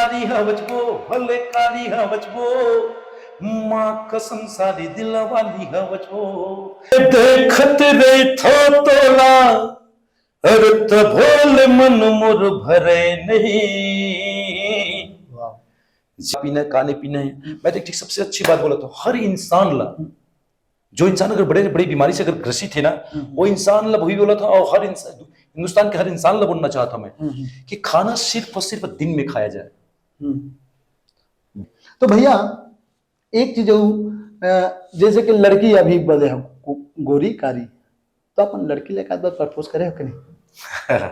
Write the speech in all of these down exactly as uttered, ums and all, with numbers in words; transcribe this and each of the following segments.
कारी हवच वो, भले कारी हवच वो, माँ कसम सारी दिल वाली हवच वो। देखत रहिथों तोला, अरे तभो ले मन मोर भरे नहीं। वाह। पीना, खाने पीना है। मैं तो एक ठीक सबसे अच्छी बात बोला था, हर इंसान ला, जो इंसान अगर बड़े, बड़ी बीमारी से अगर ग्रसित है ना, हम्म। वो इंसान ला वही बोला था, और हर इंसान, हिंदुस्तान के हर इंसान ला बोलना चाहता मैं हम्म, हम्म। कि खाना सिर्फ और सिर्फ दिन में खाया जाए। हम्म। तो भैया, एक चीज अउ, अ, जैसे कि लड़की अभी बदे हो, गो-, गोरी कारी, तो अपन लड़की लेके आज बार प्रपोज करे हो कि नहीं?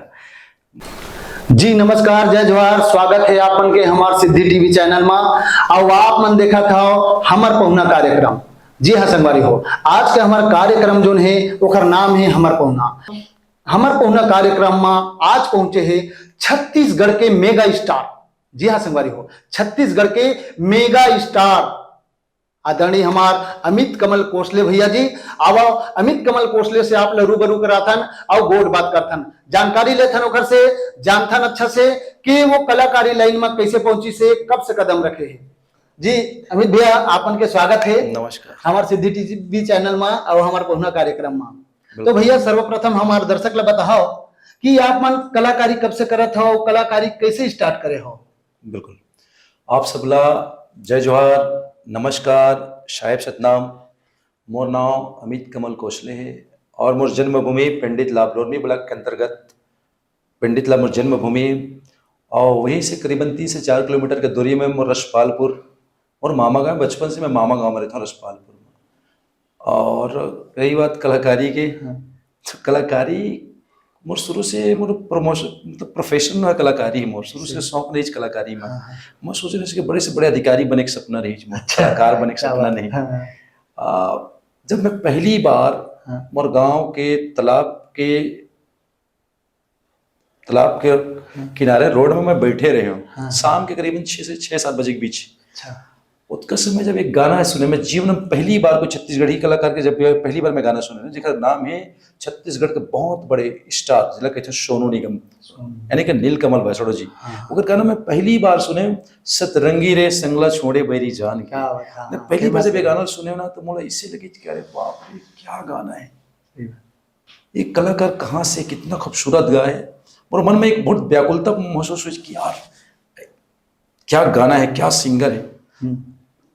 जी नमस्कार, जय जोहार, स्वागत है आपन के हमार सिद्धि टीवी चैनल मा। अउ आप मन देखत हव हमर पहुना कार्यक्रम। जी हाँ संगवारी हो, आज के हमार कार्यक्रम जोन है, ओकर नाम है हमर पहुना। हमर पहुना कार्यक्रम मा आज पहुंचे है छत्तीसगढ़ के मेगा स्टार। जी हाँ संगवारी हो, छत्तीसगढ़ के मेगा स्टार आदरणीय हमार अमित कमल कोसले भैया जी। आवा, अमित कमल कोसले से आप ला रूबरू कराथन अउ गोठ बात करथन, जानकारी लेथन ओकर से, जानथन अच्छा से कि वो कलाकारी लाइन में कैसे पहुंचिस हे, कब से कदम रखे हे। जी अमित भैया, आपन के स्वागत है नमस्कार। हमार सिद्धि टीवी चैनल में अउ हमार पहुना कार्यक्रम में। तो बिल्कुल। भैया, सर्वप्रथम हमार दर्शक ला बताओ कि आप मन कलाकारी कब से करत हो, कलाकारी कैसे स्टार्ट करे हो? बिल्कुल। आप सबला जय जोहार, नमस्कार, साहेब सतनाम। मोर नाम अमित कमल कोसले है और मोर जन्मभूमि पंडित लाभ लोरमी ब्लॉक के अंतर्गत पंडित ला मोर जन्मभूमि है। और वहीं से करीबन तीन से चार किलोमीटर के दूरी में मोर रसपालपुर, मोर मामा गाँव, बचपन से मैं मामा गाँव में रहता हूँ रसपालपुर में। और रही बात कलाकारी के, हाँ। तो कलाकारी मोर शुरू से मोर प्रमोशन, मतलब प्रोफेशन है कलाकारी है मोर, शुरू से जी। शौक नहीं कलाकारी में। हाँ, हाँ। मैं सोच रहे कि बड़े से बड़े अधिकारी बने के सपना रही मोर, अच्छा। कलाकार बने के क्या सपना बात। नहीं। हाँ, हाँ। आ, जब मैं पहली बार हाँ। मोर गांव के तालाब के, तालाब के हाँ। किनारे रोड में मैं बैठे रहे हूँ। हाँ, हाँ। शाम के करीबन छः से, छः सात बजे के बीच। अच्छा। उतका समय जब एक गाना सुने, मैं जीवन में पहली बार कोई छत्तीसगढ़ी कलाकार के, जब पहली बार मैं गाना सुने ना, जेकर नाम है छत्तीसगढ़ के बहुत बड़े स्टार, जिला कहते हैं सोनू निगम, सोनू। यानी कि नीलकमल बसोड़ा जी। हाँ। ओकर गाना मैं पहली बार सुने, सतरंगी रे संगला छोड़े बैरी जान के। क्या बात, हाँ, मैं हाँ, पहली क्या बार बात जब ये है। गाना सुने ना, तो मोला इसे लगे कि अरे बाप रे, क्या गाना है। सही बात। ये कलाकार कहाँ से कितना खूबसूरत गाए। और मन में एक बहुत व्याकुलता महसूस हुई कि यार, क्या गाना है, क्या सिंगर है। हम्म।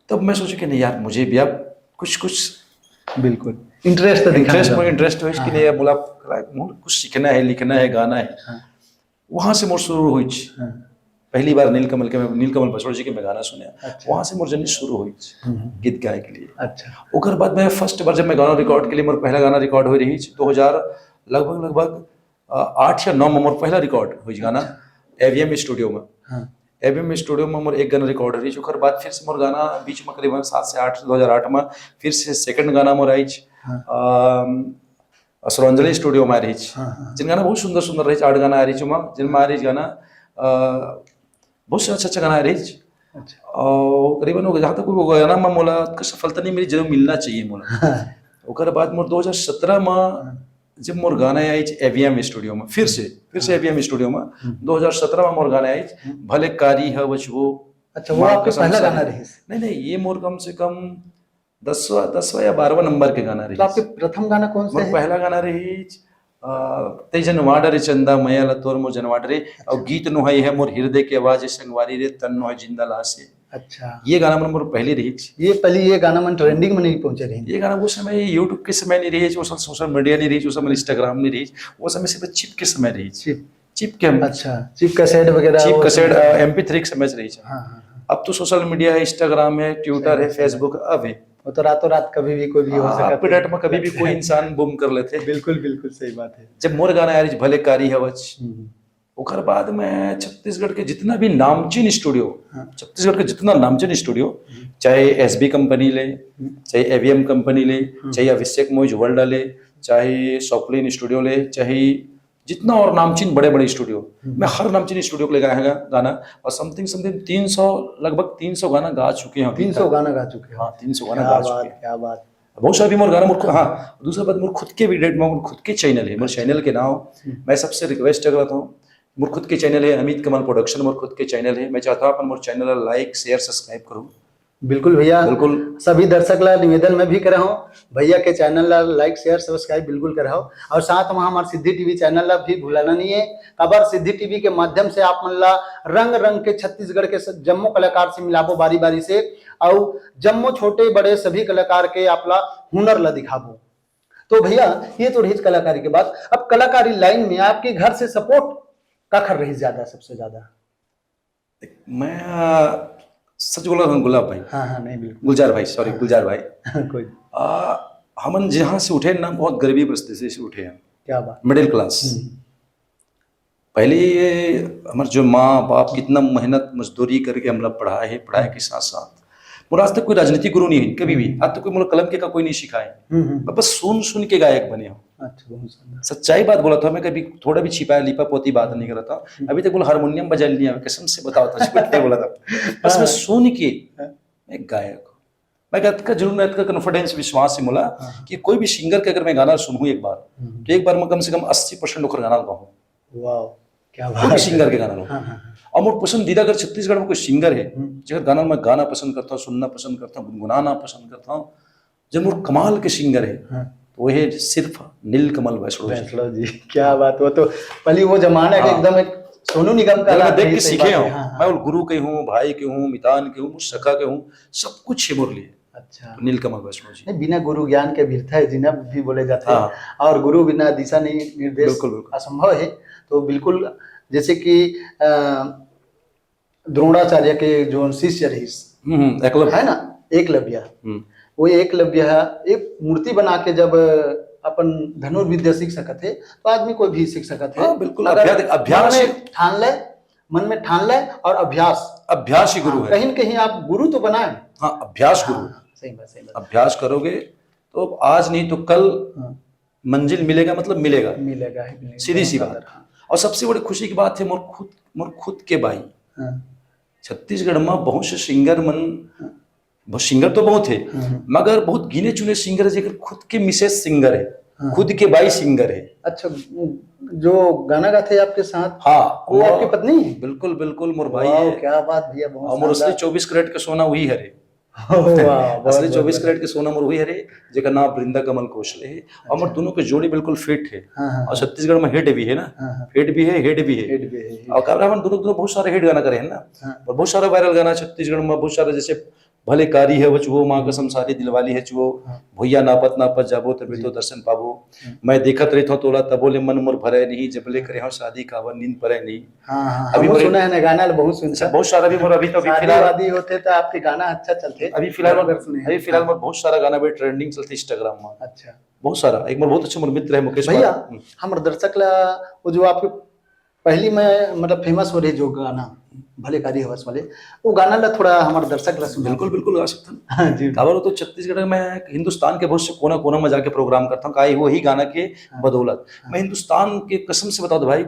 तब मैं सोचा कि नहीं यार, मुझे भी अब कुछ, कुछ बिल्कुल। इंटरेस्ट तो दिखाना इंटरेस्ट, चाहते हैं। इंटरेस्ट हुई कि हाँ, नहीं यार, बोला, कुछ सीखना है, लिखना है, गाना है। हाँ। वहाँ से मोर शुरू हुई। हाँ। पहली बार नीलकमल के मैं, नीलकमल बसोड़ा जी के मैं गाना सुने। अच्छा। वहाँ से मोर जर्नी शुरू हुई हम्म। गीत गाए के लिए। अच्छा। ओकर बाद मैं फर्स्ट बार जब मैं गाना रिकॉर्ड के लिए, मोर पहला गाना रिकॉर्ड हुई रही दो हज़ार, लगभग, लगभग, अ, आठ या नौ में मोर पहला रिकॉर्ड हुई गाना अच्छा। एवीएम स्टूडियो में। हाँ। एवीएम स्टूडियो में मोर एक गाना रिकॉर्ड हुई, ओकर बाद फिर से मोर गाना बीच में करीबन सात से आठ, दो हज़ार आठ में फिर से सेकंड गाना मोर आइच। हाँ। अम, श्रद्धांजलि स्टूडियो में आ रही। हाँ, हाँ। जिन गाना बहुत सुंदर सुंदर रही, आठ गाना आ रही ओमा, जिन में आ रही गाना, अ, बहुत से अच्छा अच्छा गाना आ रही। अच्छा। और करीबन वो, जहाँ तक वो गाना में मोला का सफलता नहीं मिली, जरूर मिलना चाहिए मोला। हाँ। ओकर बाद मोर दो हज़ार सत्रह में हाँ। जब मोर गाना आइच एवीएम स्टूडियो में, फिर से, फिर से हाँ। एवीएम स्टूडियो में, हम्म। दो हज़ार सत्रह में मोर गाना आइच, हम्म। भले कारी हवच वो, अच्छा, वो माँ आपके कसम पहला सारी। गाना रही? नहीं, नहीं, ये मोर कम से कम दसवाँ, दसवाँ या बारहवाँ नंबर के गाना रही। तो आपके प्रथम गाना कौन सा मोर है? पहला गाना रही, अ, तै जन वाडरे चंदा, मया ला तोर मोर जन वाडरे, अच्छा। और गीत नोहाई है मोर हृदय के आवाज, संगवारी रे तन नोहाई जिंदा लाश है। अच्छा। ये गाना मन मोर पहली रही। ये पहली, ये गाना मन ट्रेंडिंग में नहीं पहुंचे रही। ये गाना वो समय YouTube के समय नहीं रही, वो समय सोशल मीडिया नहीं रही, वो समय Instagram नहीं रही, वो समय सिर्फ चिप के समय रही। चिप। चिप के हम अच्छा, चिप कैसेट वगैरह चिप वो कैसेट, सब। अ, एमपी थ्री के समय रही। हाँ, हाँ, हाँ। अब तो सोशल मीडिया है, Instagram है, Twitter सही, है, सही। Facebook अब है। वो तो रातों रात कभी भी कोई भी हो हाँ, सकता है। अब के डेट में कभी भी कोई इंसान बूम कर लेते। बिल्कुल, बिल्कुल सही बात है। जब मोर गाना आइच भले कारी हवच, हम्म। ओकर बाद में छत्तीसगढ़ के जितना भी नामचीन स्टूडियो, हाँ। छत्तीसगढ़ के जितना नामचीन स्टूडियो, हम्म। चाहे एसबी कंपनी ले, हम्म। चाहे एवीएम कंपनी ले, हम्म। चाहे अभिषेक मोइज वर्ल्ड ले, चाहे सॉपलिन स्टूडियो ले, चाहे जितना और नामचीन बड़े-बड़े स्टूडियो, हम्म। मैं हर नामचीन स्टूडियो के लिए गाया है गाना, और समथिंग, समथिंग तीन सौ, लगभग तीन सौ गाना गा चुके हैं अभी तीन सौ तक। गाना गा चुके हैं। हाँ, तीन सौ गाना क्या गा बात, चुके हैं। क्या बात। बहुत सारे भी मोर गाना, मोर खु-, हाँ, दूसरा बात, मोर खुद के भी डेट में, मोर खुद के चैनल है, मोर अच्छा। चैनल के नाम, हम्म। मैं सबसे रिक्वेस्ट करता हूँ मोर खुद के चैनल है, अमित कमल प्रोडक्शन मोर खुद के चैनल है। मैं चाहता हूँ अपन मोर चैनल ला लाइक, शेयर, सब्सक्राइब करो। बिल्कुल भैया, बिल्कुल। सभी दर्शक ला निवेदन मैं भी करे हूँ, भैया के चैनल ला लाइक, शेयर, सब्सक्राइब बिल्कुल करे हो। और साथ में हमारे सिद्धि टीवी चैनल ला भी भुलाना नहीं है। काबर सिद्धि टीवी के माध्यम से आप मन ला रंग रंग के छत्तीसगढ़ के स-, जम्मो कलाकार से मिलाबो बारी बारी से, और जम्मो छोटे बड़े सभी कलाकार के आप ला हुनर ला दिखाबो। तो भैया, ये तो रही कलाकारी के बात। अब कलाकारी लाइन में आपके घर से सपोर्ट काखर रही ज्यादा, सबसे ज्यादा? मैं आ, सच बोला था गुलाब भाई, हाँ हाँ, नहीं बिल्कुल। गुलजार भाई, सॉरी, गुलजार भाई। कोई आ, हमन जहाँ से उठे ना, बहुत गरीबी परिस्थिति से उठे हैं, क्या बात। Middle class. हम्म, पहले ये हमारे जो माँ बाप कितना मेहनत मजदूरी करके हम लोग पढ़ाए हैं, पढ़ाई के साथ साथ, और आज तक कोई राजनीतिक गुरु नहीं है कभी भी, आज तक कोई मतलब कलम के का कोई नहीं सिखाए, हम्म, हम्म। मैं बस सुन सुन के गायक बने हो। अच्छा, बहुत शानदार। सच्चाई बात बोला था मैं, कभी थोड़ा भी छिपाया लिपा पोती बात नहीं करा था। अभी तक बोला हारमोनियम बजा नहीं आवे, कसम से बताओ था, झूठ नहीं बोला था। बस मैं सुन के मैं गायक हूँ। मैं अतका जुनून, अतका कॉन्फिडेंस, विश्वास है मोला हाँ। कि कोई भी सिंगर के अगर मैं गाना सुनूँ एक बार, हम्म। तो एक बार मैं कम से कम अस्सी परसेंट ओकर गाना गाऊँ, वाह, क्या कोई बात भी है। सिंगर के गाना गाऊँ। हाँ हाँ हाँ। और मोर पसंदीदा अगर छत्तीसगढ़ में कोई सिंगर है, हम्म। जेकर गाना मैं गाना पसंद करता हूँ, सुनना पसंद करता हूँ, गुनगुनाना पसंद करता हूँ, जब मोर कमाल के सिंगर है, हाँ। तो वो है सिर्फ नीलकमल वैष्णव जी। वैष्णव जी, क्या बात। वो तो पहले वो जमाना के हाँ। एकदम एक सोनू निगम का जब मैं राग देख भी के सही सीखे बात है, हूँ, हाँ, हाँ। मैं वो गुरु के हूँ, भाई के हूँ, मितान के हूँ, मोर सखा के हूँ, सब कुछ है मोर लिए। अच्छा, नीलकमल वैष्णव जी। नहीं, बिना गुरु ज्ञान के व्यर्थ है जीना भी बोले जाते हैं। हाँ। और गुरु बिना दिशा नहीं निर्देश बिल्कुल, बिल्कुल। असंभव है। तो बिल्कुल, जैसे कि अ, द्रोणाचार्य के जो शिष्य रहिस, हम्म, हम्म, एकलव्य। है ना, एकलव्य, हम्म। वो एकलव्य है, एक मूर्ति बना के जब अपन धनुर्विद्या सीख सकत है, तो आदमी कोई भी सीख सकत है। हाँ, बिल्कुल, अगर अभ्यास, अभ्यास मन ही, में ठान ले, मन में ठान ले और अभ्यास। अभ्यास ही गुरु हाँ, है। कहीं न कहीं आप गुरु तो बनाए। हाँ, अभ्यास गुरु है। हाँ, सही बात, सही बात। अभ्यास करोगे तो आज नहीं तो कल हाँ। मंजिल मिलेगा, मतलब मिलेगा। मिलेगा ही मिलेगा। सीधी सी बहुत बात। सुंदर, हाँ। और सबसे बड़ी खुशी की बात है, मोर खुद, मोर खुद के भाई हाँ। छत्तीसगढ़ में बहुत से सिंगर मन, बहुत सिंगर तो बहुत है, हाँ। मगर बहुत गिने चुने सिंगर है जेकर खुद के मिसेस सिंगर है, हाँ। खुद के भाई सिंगर है। अच्छा, जो गाना गाते हैं आपके साथ, हाँ, वो मोर- आपके पत्नी है? बिल्कुल, बिल्कुल, मोर भाई वाह, है। क्या बात भैया, बहुत और मोर असली शानदार। चौबीस कैरेट के सोना वही हरे। वाह, बहुत, असली बहुत चौबीस बढ़िया। कैरेट के सोना मोर वही हरे, जेकर नाम वृंदा कमल कौशल है। और मोर अच्छा। दोनों के जोड़ी बिल्कुल फिट है। हाँ, हाँ, और हाँ। छत्तीसगढ़ में हिट भी है ना, हाँ, हाँ। हिट भी है, हिट भी है। हिट भी है, हिट। और काबर हमन दोनों, दोनों बहुत सारे हिट गाना करे हैं ना, हाँ। और बहुत सारा वायरल गाना छत्तीसगढ़ में, बहुत सारे, जैसे भले कारी है वो चुओ, माँ कसम सारी दिलवाली है चुओ, हाँ। भैया नापत नापत जाबो तबे जी। तो दर्शन पाबो, हम्म। मैं देखत रहिथों तोला तबो ले मन मोर भरे नहीं, जब ले करे हो शादी काबर नींद परे नहीं। हाँ, हाँ, अभी हम मोर- सुना है ना गाना, बहुत अच्छा, सुनता। बहुत सारा भी मोर अभी तो अभी शादी फिलहाल, वादी होते तो आपके गाना अच्छा चलते। अभी फिलहाल बहुत मोर, बार सुने हैं। अभी फिलहाल हाँ। मोर बहुत सारा गाना भी ट्रेंडिंग चलते Instagram में, अच्छा, बहुत सारा। एक मोर बहुत अच्छे मोर मित्र है मुकेश भैया, पाल। हम्म। हमर दर्शक ला वो जो आपके पहली में मतलब फेमस हो रही जो गाना भले कारी हवस वाले, वो गाना ला थोड़ा हमर दर्शक ला सुना। बिल्कुल, बिल्कुल गा सकथन। हाँ जी। काबर हो तो छत्तीसगढ़ में हिंदुस्तान के बहुत से कोना कोना में जाके प्रोग्राम करता हूँ, काहे वही गाना के हाँ। बदौलत। हाँ। मैं हिंदुस्तान के कसम से बता दो भाई,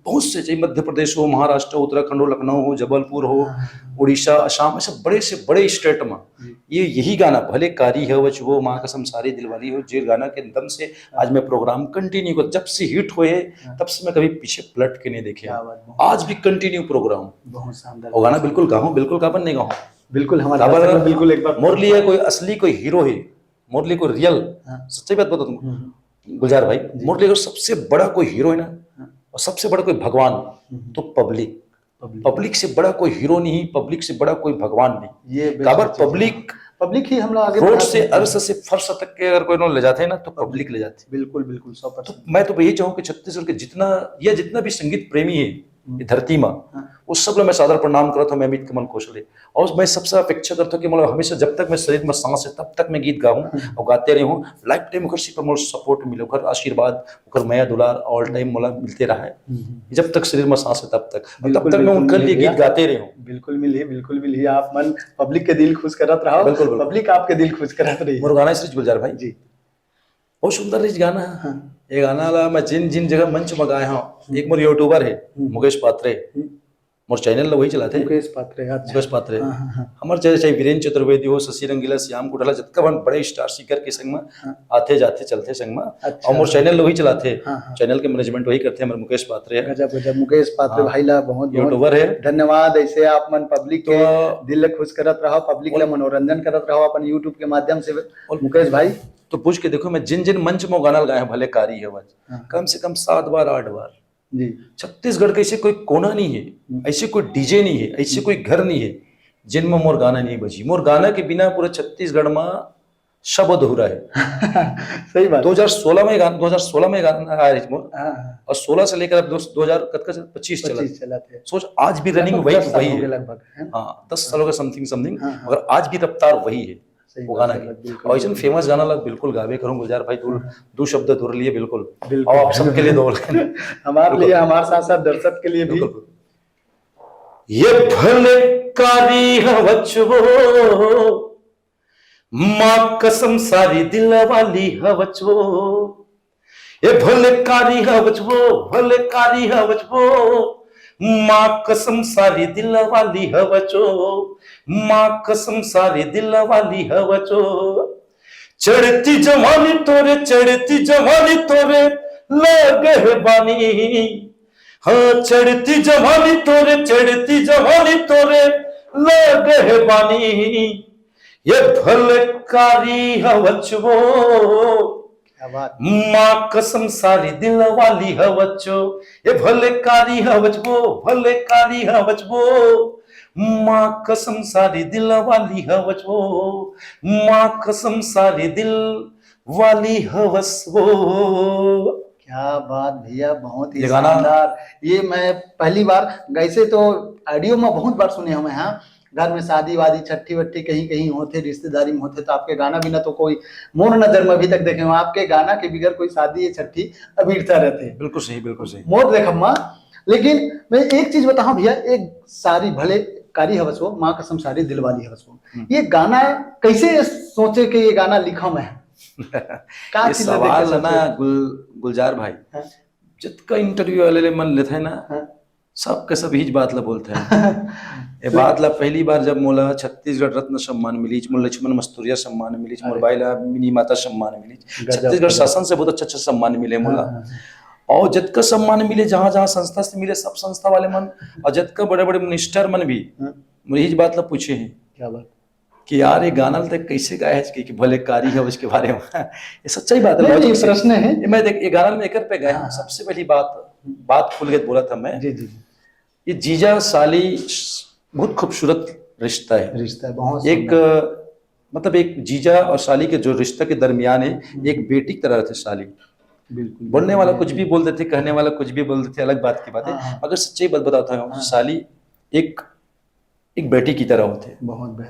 बहुत से, चाहे मध्य प्रदेश हो, महाराष्ट्र हो, उत्तराखंड हो, लखनऊ हो, जबलपुर हो, हाँ। उड़ीसा, असम, ऐसे बड़े से बड़े स्टेट में जी। ये यही गाना भले कारी है वो चुओ, माँ कसम सारी दिलवाली हो, जे गाना के दम से आज मैं प्रोग्राम कंटिन्यू कर, जब से हिट हुए हाँ। तब से मैं कभी पीछे पलट के नहीं देखे। क्या बात, बहुत आज भी कंटिन्यू प्रोग्राम। बहुत शानदार। और गाना बिल्कुल गाऊँ, बिल्कुल काबर नहीं गाऊँ। बिल्कुल हमारे काबर दर्शक ला बिल्कुल एक बार मोर लिए कोई असली कोई हीरो है, मोर लिए कोई रियल, हाँ। सच्ची बात बता तुमको, हम्म, गुलजार भाई, जी। मोर लिए सबसे बड़ा कोई हीरो है ना, हाँ। और सबसे बड़ा कोई भगवान, हम्म। तो पब्लिक। पब्लिक। पब्लिक से बड़ा कोई हीरो नहीं, पब्लिक से बड़ा कोई भगवान नहीं। ये बेस्ट काबर चीज है। पब्लिक पब्लिक ही हम लोग आगे रोड बढ़ा से, सकते हैं। अर्श से फर्श तक के अगर कोई लोग ले जाते हैं ना, तो पब्लिक ले जाती है। बिल्कुल, बिल्कुल, सौ तो परसेंट। मैं तो यही चाहूँ कि छत्तीसगढ़ के जितना, या जितना भी संगीत प्रेमी है हम्म। ये धरती में, हाँ। उस सब ला मैं सादर प्रणाम करता हूँ, मैं अमित कमल कौशल है। और मैं सबसे अपेक्षा करता हूँ कि मतलब हमेशा जब तक मैं शरीर में सांस है तब तक मैं गीत गाऊँ हम्म। और गाते रहूँ। लाइफ टाइम ओकर सिर्फ मोर सपोर्ट मिले, ओकर आशीर्वाद, ओकर मया दुलार ऑल टाइम मोला मिलते रहा है। हम्म। जब तक शरीर में सांस है तब तक, और तब बिल्कुल, तक मैं बिल्कुल, उनके लिए मिलेगा। गीत गाते रहे हूँ। बिल्कुल मिलिए, बिल्कुल मिलिए, आप मन पब्लिक के दिल खुश करत रहो, बिल्कुल, बिल्कुल। पब्लिक आपके दिल खुश करत रही। मोर गाना श्री गुलजार भाई जी, बहुत सुंदर रही गाना है। हाँ। ये गाना ला मैं जिन जिन जगह मंच में गाए हूँ, एक मोर यूट्यूबर है हम्म। मुकेश पात्रे, हम्म। मोर चैनल ल वही चलाथे। मुकेश पात्रे, अच्छा। मुकेश पात्रे। हाँ, हाँ, हाँ। हमर चाहे, चाहे वीरेंद्र चतुर्वेदी हो, शशि रंगीला, श्याम कोठाला, जतका बन बड़े स्टार सिंगर के संग में हाँ। आथे जाथे चलथे संग में। अच्छा। और मोर चैनल ल वही चलाथे। हाँ, हाँ। चैनल के मैनेजमेंट वही करथे हमर मुकेश पात्रे हे। गजब, गजब। मुकेश पात्रे हाँ। भाई ला बहुत, बहुत यूट्यूबर हे। धन्यवाद। ऐसे आप मन पब्लिक तो के दिल ल खुश करत रहो, पब्लिक ला मनोरंजन करत रहो अपन YouTube के माध्यम से। मुकेश भाई। तो पूछ के देखो, मैं जिन जिन मंच में गाना लगाए हैं, भले कारी हवच, हाँ। कम से कम सात बार, आठ बार। जी। छत्तीसगढ़ के ऐसे कोई कोना नहीं है, हम्म। ऐसे कोई डीजे नहीं है, ऐसे कोई घर नहीं है जिनमें मोर गाना नहीं बजी। मोर गाना के बिना पूरे छत्तीसगढ़ में सब अधूरा है। सही बात। दो हज़ार सोलह में गाना, दो हज़ार सोलह में गाना आया है मोर, हाँ, हाँ। और सोलह से लेकर अब दो, दो हज़ार कत का चला? पच्चीस चला। पच्चीस चलाथे। सोच, आज भी रनिंग लगभग वही, दस साल वही हो गए है। लगभग, है ना? हाँ, दस सालों का समथिंग समथिंग, हाँ, हाँ। मगर आज भी रफ्तार वही है। सही वो बात गाना है, है। बिल्कुल। और ऐसे फेमस गाना ला बिल्कुल गावे करूँ गुलजार भाई, दो, हाँ। दो शब्द तोर लिए बिल्कुल। बिल्कुल। और आप सबके लिए दो। हमारे लिए, हमारे साथ साथ दर्शक के लिए भी। बिल्कुल। ये भले कारी हवच वो, माँ कसम सारी दिल वाली हवच वो। ये भले कारी हवच वो, भले कारी हवच वो, माँ कसम सारी दिल वाली हवच वो, माँ कसम सारी दिल वाली हवच वो। चढ़ती जवानी तोरे, चढ़ती जवानी तोरे, लगे है बानी। हाँ, चढ़ती जवानी तोरे, चढ़ती जवानी तोरे, लगे है बानी। ये भले कारी हवच वो, क्या बात। माँ कसम सारी दिल वाली हवच वो। ये भले कारी हवच वो, भले कारी हवच वो, माँ कसम सारी दिल वाली हवच वो, माँ कसम सारी दिल वाली हवच वो। क्या बात भैया, बहुत ही ये गाना शानदार। ये मैं पहली बार, ऐसे तो ऑडियो में बहुत बार सुने हवे, हाँ, घर में शादी वादी, छट्ठी वट्ठी कहीं कहीं होथे, रिश्तेदारी में होथे, तो आपके गाना बिना तो कोई, मोर नजर में अभी तक देखे हवे, आपके गाना के बगैर कोई शादी या छट्ठी अबीरता रहथे। बिल्कुल सही, बिल्कुल सही। मोर देखब माँ, लेकिन मैं एक चीज बताऊं भैया, एक सारी भले कारी हवस हो, माँ कसम सारी दिल वाली हवस हो, हम्म। ये गाना कैसे सोचे कि ये गाना लिखा मैं? का ये चीज ला देख के सवाल है ना सोचे? गुल, गुलजार भाई, हाँ। जितका इंटरव्यू वाले ले मन लेते हैं ना, हाँ। सबके सब यही बात ला बोलते हैं। ये सही। बात ला पहली बार जब मोला छत्तीसगढ़ रत्न सम्मान मिलीच, मोला लक्ष्मण मस्तुरिया सम्मान मिलीच, मोर अरे। बाई ला मिनी माता सम्मान मिलीच, गजब, छत्तीसगढ़ गजब। शासन से बहुत अच्छा अच्छा सम्मान मिले मोला। हाँ, हाँ, और जतका सम्मान मिले, जहाँ जहाँ संस्था से मिले, सब संस्था वाले मन और जतका बड़े बड़े मिनिस्टर मन भी हाँ। मोर यही बात ला पूछे हैं क्या बात। कि यार ये गाना तक कैसे गाए है कि, कि भले कारी है उसके बारे में। ये सच्चाई बात है, नहीं, logic ये से। प्रश्न है। ये मैं देख, ये गाना में एकर पे गया, हाँ। सबसे पहली बात, बात खुल के बोला था मैं। जी, जी, जी। ये जीजा साली बहुत खूबसूरत रिश्ता है। रिश्ता है, बहुत एक, सुंदर। मतलब, एक जीजा और साली के जो रिश्ता के दरमियान है, हम्म। एक बेटी की तरह रहते साली। बिल्कुल, बोलने वाला बिल्कुल। कुछ भी बोल देते, कहने वाला कुछ भी बोल देते, अलग बात की बात है। हाँ, हाँ। मगर सच्चाई बात बताता हूँ, हाँ। साली एक, एक बेटी की तरह होते हैं। बहुत बेहतर।